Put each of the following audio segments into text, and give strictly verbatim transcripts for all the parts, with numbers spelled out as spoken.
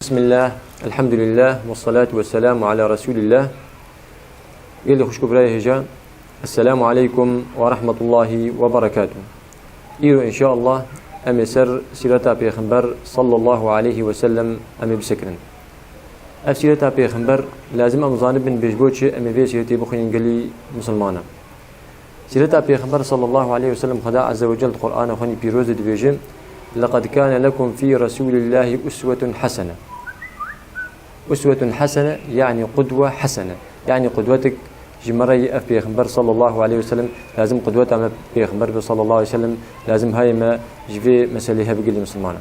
Bismillah, elhamdülillah, ve salatu ve selamu ala Resulillah. Gelî xwişk û birayê hêja, Esselamu aleykum ve rahmetullahi ve berekatuh. Îro înşaallah em ê ser sîreta Pêxember sallallahu aleyhi ve sellem em ê bisekinin. Ev sîreta Pêxember lazim em zanibin bê ji bo çi em ê vê sîretê bixwînin gelî misilmana. Sîreta Pêxember sallallahu aleyhi ve sellem Xweda Azze ve Cel di Qur'ana xwe nî pîroz de dibêje, "Leqad kâne lekum fî Resûlillâhi uswetun hasene." Uswetun hasene, yani qudwe hasene. Yani qudwetik ji me re yî ev Pêxember sallallahu aleyhi ve sellem, lazim qudweta me Pêxember be sallallahu aleyhi ve sellem, lazim hayê me ji vê meselê hev gelî misilmana.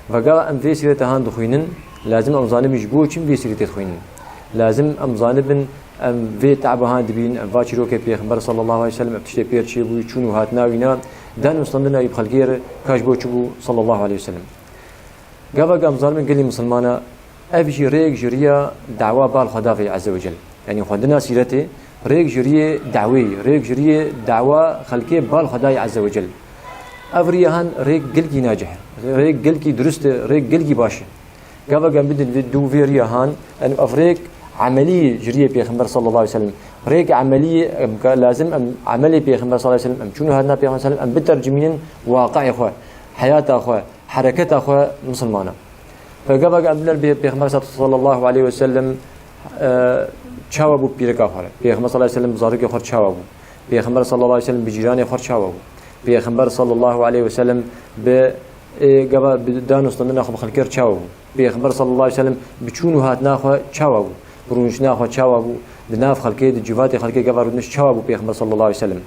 Vegava em vê sîreta han dixwînin, lazim em zanibin ji bo çi em vê sîretê dixwînin. Lazim em zanibin em vê teba han dibîn, em va çîrokê Pêxember sallallahu aleyhi ve sellem, ev tiştê pêr çêbû, çûn û hatina wîna, dan û standina wî bi xelkê re ka ji bo çi bû sallallahu aleyhi ve sellem. Gava em zanibin gelî misilmana, ev jî rêk ji riya dawa bal Xweda ve Azze ve Cel. Yanî xwendina sîretê, rêk ji riyê dawê, rêk ji riyê dawa xelkê bal Xwedayê Azze ve Cel. Ev riya han rêk gelkî nacih e, rêk gelkî durust e, rêk gelkî baş e. Gava em bidin vê dû vê riya han, em ev rêk emelî ji riyê Pêxember sallallahu aleyhi ve sellem, rêk emelî em ka-, lazim em emelê Pêxember sallallahu aleyhi ve sellem, em çûn û hatina Pêxember sallallahu aleyhi ve sellem, em bitercimînin waqi'ê xwe, heyata xwe, hereketa xwe misilmana. Fe gava em biner bê Pêxember sallallahu aleyhi ve sellem, e, çawa bû pîreka xwe re? Pêxember sallallahu aleyhi ve sellem bi zarokê xwe re çawa bû? Pêxember sallallahu aleyhi ve sellem bi cîranê xwe re çawa bû? Pêxember sallallahu aleyhi ve sellem bi, e, gava bi dan û standina xwe bi xelkê re çawa bû? Pêxember sallallahu aleyhi ve sellem bi çûn û hatina xwe çawa bû? Bi rûniştina xwe çawa bû? Di nav xelkê, di civatê xelkê gava rûniş çawa bû Pêxember sallallahu aleyhi ve sellem?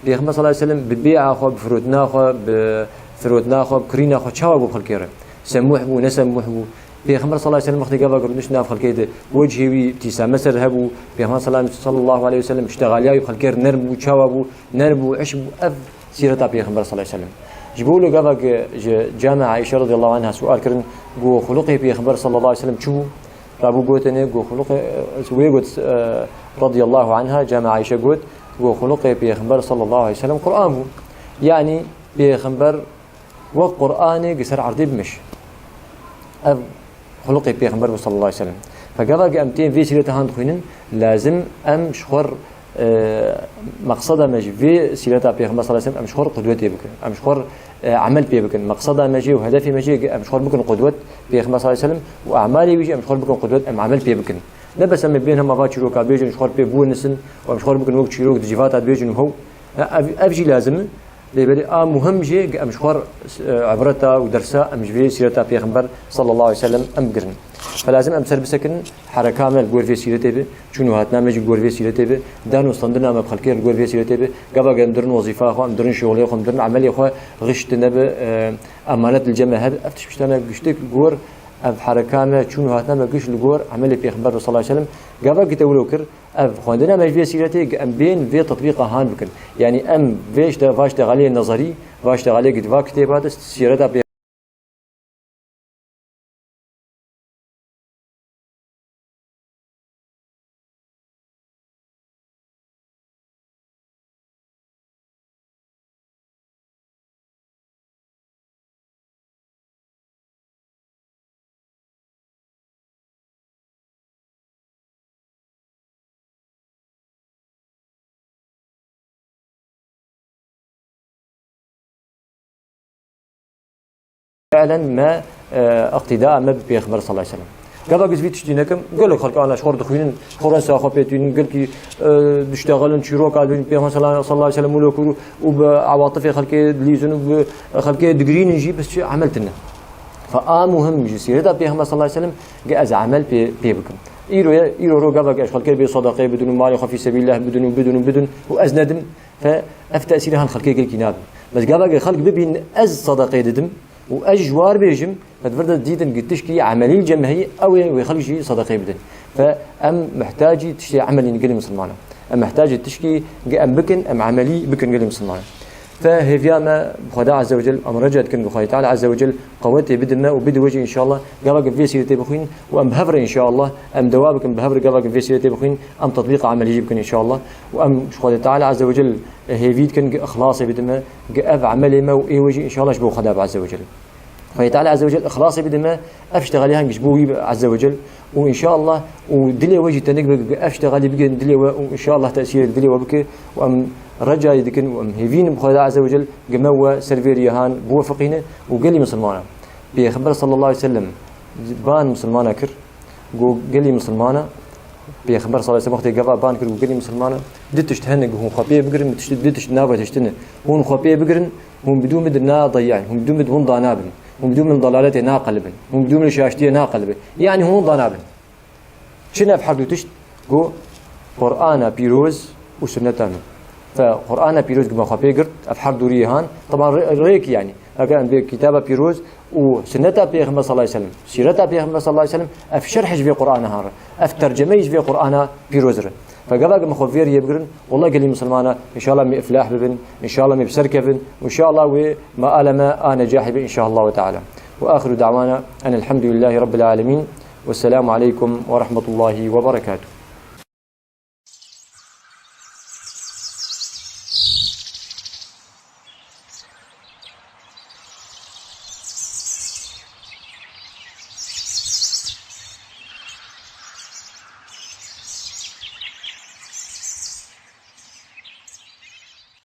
Pêxember sallallahu aleyhi ve sellem bi bê'a xwe, bi firotina xwe, bi firotina xwe, bi kirîna xwe çawa bû xelkê re? Semûh bû, ne semûh bû? Pêxember sallallahu aleyhi ve sellem wextê gava girtiniş nav xelkê de, wecihê wî tîsame ser hebû. Pêxember sallallahu aleyhi ve sellem iştexaliya wî xelkê re nerm bû, çawa bû, nerm bû, iş bû. Ev sîreta Pêxember sallallahu aleyhi ve sellem. Ji bo wilo gava ji Came Aîşe radıyallahu anha sual kirin, got, xuluqê Pêxember sallallahu aleyhi ve sellem çi bû? Rabû gotinê, got, xuluqê, wê got, e, radıyallahu anha, Came Aîşe got, got, xuluqê Pêxember sallallahu aleyhi ve sellem Qur'an bû. Yanî Pêxember wek Qur'anê gi ser erdê bimiş. Ev xuluqê Pêxember bû sallallahu aleyhi ve sellem. Fe gava em tên vê sîreta han dixwînin, lazim em ji xwe re, e, meqseda me ji vê sîreta Pêxember sallallahu aleyhi ve sellem, em ji xwe re qudwetê bikin. Em ji xwe re, e, emel pê bikin. Meqseda me jê û hedefê me jê em ji xwe re bikin qudwet Pêxember sallallahu aleyhi ve sellem û emalê wî jî em ji xwe re bikin qudwet, em emel pê bikin. Ne bes em ê bên hema va çîroka bêjin, ji xwe re pê biwinisin û em ji xwe re bikin wek çîrok di civata dibêjin û hew. Ev, ev jî lazim e. Lê belê a muhim jî em ji xwe re, e, ibreta û dersa em ji vê sîreta Pêxember sallallahu aleyhi ve sellem em bigirin. Fe lazim em ser bisekinin, hereka me li gor vê sîretê be, çûn û hatina me jî li gor vê sîretê be, dan û standina me bi xelkê re li gor vê sîretê be, gava em dirin wezîfa xwe, em dirin şixulê xwe, em dirin emelê xwe, xişt nebe, e, emanet li cem me hebe, ev tişt pişta me giştek li gor, ev hereka me, çûn û hatina me giş li gor emelê Pêxember sallallahu aleyhi ve sellem, gava te wilo kir, Ev xwendina me ji vê sîretê, em bên vê tetbîqa han bikin. Yanî em vê işte, va işte xalê nezerî, va işte xalê gid va kitêba de sîreta pê Fiilen me, e, iqtîda me bi Pêxember sallallahu aleyhi ve sellem. Gava giz vî tiştî nekim, gelek xelk ana ji xwe dixwînin, xwe rensa xwe pê tînin, gelkî, e, diştexelin, çîroka dibînin, Pêxember sallallahu aleyhi ve sellem wilo kir û bi ewatifê xelkê dilîzin û bi xelkê digirînin jî, bes çi emel tine. Fe a muhim ji sîreta Pêxember sallallahu aleyhi ve sellem ge ez emel pê, pê bikim. Îro ye, îro ro gava ge ez xelkê bê sadaqê bidin û malê xwe fî sebîlillah bidin û bidin û bidin û ez nedim, Fe ev tesîrê han xelkê gelkî nabe. Bes gava ge xelk bibîn ez sadaqê didim û ez ji war bêjim, fe di vir de dîtin gi tişkî emelî li cem me heyî, ew ê wê xelk jî sadaqê bidin. Fe em mihtacî tiştê emelîn gelî misilmanan. Em mihtacî tişkî ge em bikin, em emelî bikin gelî misilmanan. Fe hêviya me bi Xweda Azze ve Cel, em reca dikin bi Xwedê Teala Azze ve Cel, Qewetê bidin me û bidin we jî înşallah. Gava ke vê sîretê bixwîn û em bi hev re înşallah, em dewa bikin bi hev re gava ke vê sîretê bixwîn, em tetbîqa emelî jî bikin înşallah. Û em ji Xwedê Teala Azze ve Cel hêvî dikin ke îxlasê bidin me, ke ev emelê me û ê we jî înşallah ji bo Xweda be Azze ve Cel. Xwedê Teala Azze ve Celle îxlasê bide me, ev ştegalî hangî ji bo wî be Azze ve Celle, û înşallah, û dilê we jî tenik be, ev ştegalî bigihîn dilê we, û înşallah tesîrê dilê we bike, û em recayê dikin, û em hêvîn bi Xwedê Azze ve Celle, ge me we ser vê rêya han biwefiqîne, û gelî misilmana. Pêxember sallallahu aleyhi ve sellem ban misilmana kir, got gelî misilmana, Pêxember sallallahu aleyhi ve sellem wextê gava ban kir, got gelî misilmana, du tişt hene, hûn xwe pê bigirin, du tişt, du tişt nava tiştine, hûn xwe pê bigirin, hûn bi dû min de nadeyayîn, hûn bi dû min de hûn danabin, hûn bi dû min dalaletê naqelibin, hûn bi dû min şaştiyê naqelibin. Yanî hûn danabin. Çi ne ev her du tişt? Got, Qur'ana pîroz û sunneta min. Fe Qur'ana pîroz gima xwe pê girt, ev her du rî han. Teban rê-, rêk yanî. Eger em bê kitaba pîroz û sunneta Pêxember sallallahu aleyhi ve sellem, sîreta Pêxember sallallahu aleyhi ve sellem, ev şerh ji vê Qur'ana han re, ev tercemeyî ji vê Qur'ana pîroz re. Fe gava gima xwe vê rîyê bigirin, wela gelî misilmana, înşallah me îflah bibin, înşallah me bi ser kevin, û înşallah wê meala me a necahî be, înşallah teala. Ve axiru da'wana en elhamdülillahi rabbil alemin. Vesselamu aleykum ve rahmetullahi ve berekatuhu.